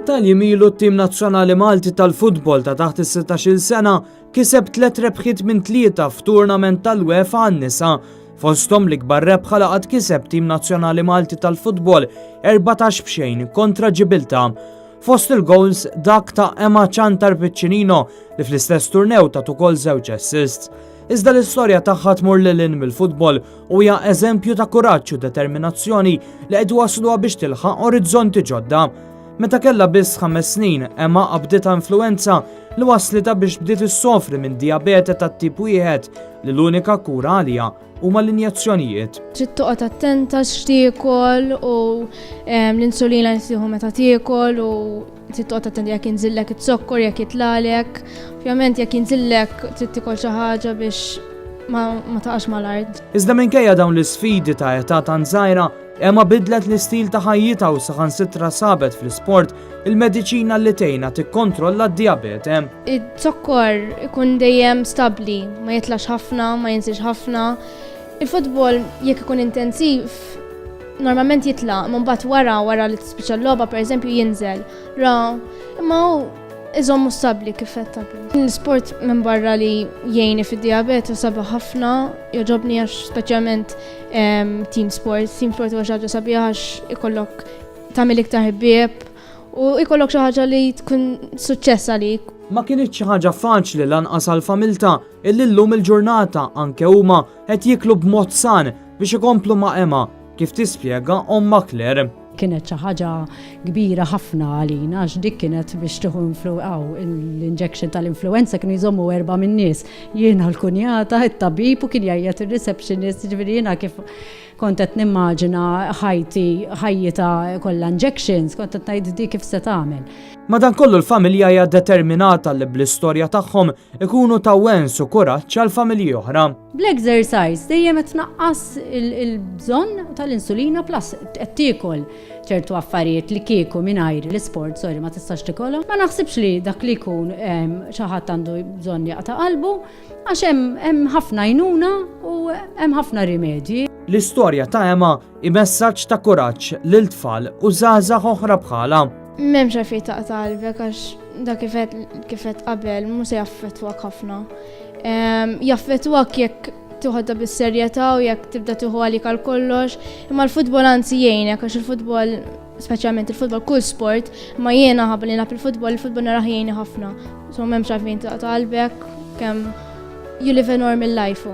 Ftit tal-jiem ilu t-tim nazzjonali Malti tal-futbol ta' taħt is-16-il sena kiseb tlet rebħiet minn tlieta f'tournament tal-UEFA għan-nisa. Fosthom l-ikbar rebħa li qatt kiseb tim nazzjonali Malti tal-futbol 14 b'xejn kontra Ġibilta. Fost il-goals dak ta' Emma Ciantar Piccinino li fl-istess turnew tat ukoll żewġ assists. Iżda l-istorja tagħha tmur lil hinn mill-futbol u hija eżempju ta' kuraġġ u determinazzjoni li qed iwassluha biex tilħaq orizzonti ġodda. Meta kellha biss ħames snin, Emma qabditha influwenza li wasslitha biex bdiet issofri minn dijabete tat-tip wieħed li l-unika kura għaliha huma l-injezzjonijiet. Trid toqgħod attenta x'tiekol u l-insulina li tieħu meta tiekol u Trid toqgħod attenti jekk jinżillek iz-zokkor, jekk jitlagħlek. Ovvjament jekk jinżillek trid tikol xi ħaġa biex ma, ma taqax mal-art. Iżda minkejja dawn l-isfidi ta' età tant żgħira, Emma bidlet l-istil ta' ħajjitha u saħansitra sabet fl-isport il-mediċina li tgħinha tikkontrolla d-dijabete. Iz-zokkor ikun dejjem stabbli, ma jitlax ħafna, ma jinżilx ħafna. Il-futbol jekk ikun intensiv normalment jitla, imma mbagħad wara wara li tispiċċa l-logħba pereżempju jinżel. Ra, imma hu iżommu stabbli kif qed qabel. L-isport minn barra li jgħinni fid-dijabete sabiħ ħafna, jogħġobni għax speċjalment ehm, team sport. Team sport huwa xi ħaġa sabiħa għax ikollok tagħmel iktar ħbieb u ikollok xi ħaġa li tkun suċċess għalik. Ma kinitx xi ħaġa faċli lanqas għall-familta illi llum il-ġurnata anke huma qed jieklu b'mod san biex ikomplu ma' Emma, kif tispjega ommha Claire. Kienet xi ħaġa kbira ħafna għalina għax dik kienet biex tieħu l-injection tal-influenza kienu jżommu erba' min-nies. Jiena l-kunjata, it-tabib u kien jgħajjat ir-receptionist, ġifieri jiena kif kont qed nimmaġina ħajti ħajjita kollha injections, kont qed ngħid di kif se tagħmel. Madankollu l-familja hija determinata li bl-istorja tagħhom ikunu ta' wens u kuraġġ għal familji oħra. Bl-exercise dejjem qed tnaqqas il-bżonn tal-insulina plus qed tiekol ċertu affarijiet li kieku mingħajr l-isport, sorry, ma tistax tikolhom. Ma naħsibx li dak li jkun xi ħadd għandu bżonn jaqta' qalbu għax hemm ħafna għajnuna u hemm ħafna rimedji. L-istorja ta' Emma hi messaġġ ta' kuraġġ lil tfal u żgħażagħ oħra bħalha. M'hemmx għalfejn taqta' qalbek għax dak kif għedt qabel mhux se jaffettwak ħafna. Jaffettwak jekk tiħodha bis-serjetà u jekk tibda tieħu għalik għal kollox. Imma l-futbol anzi jgħinek għax il-futbol, speċjalment il-futbol kull sport, imma jiena ħabba li naf il-futbol, il-futbol narah jgħinni ħafna. So m'hemmx għalfejn taqta' qalbek kemm you live a normal life.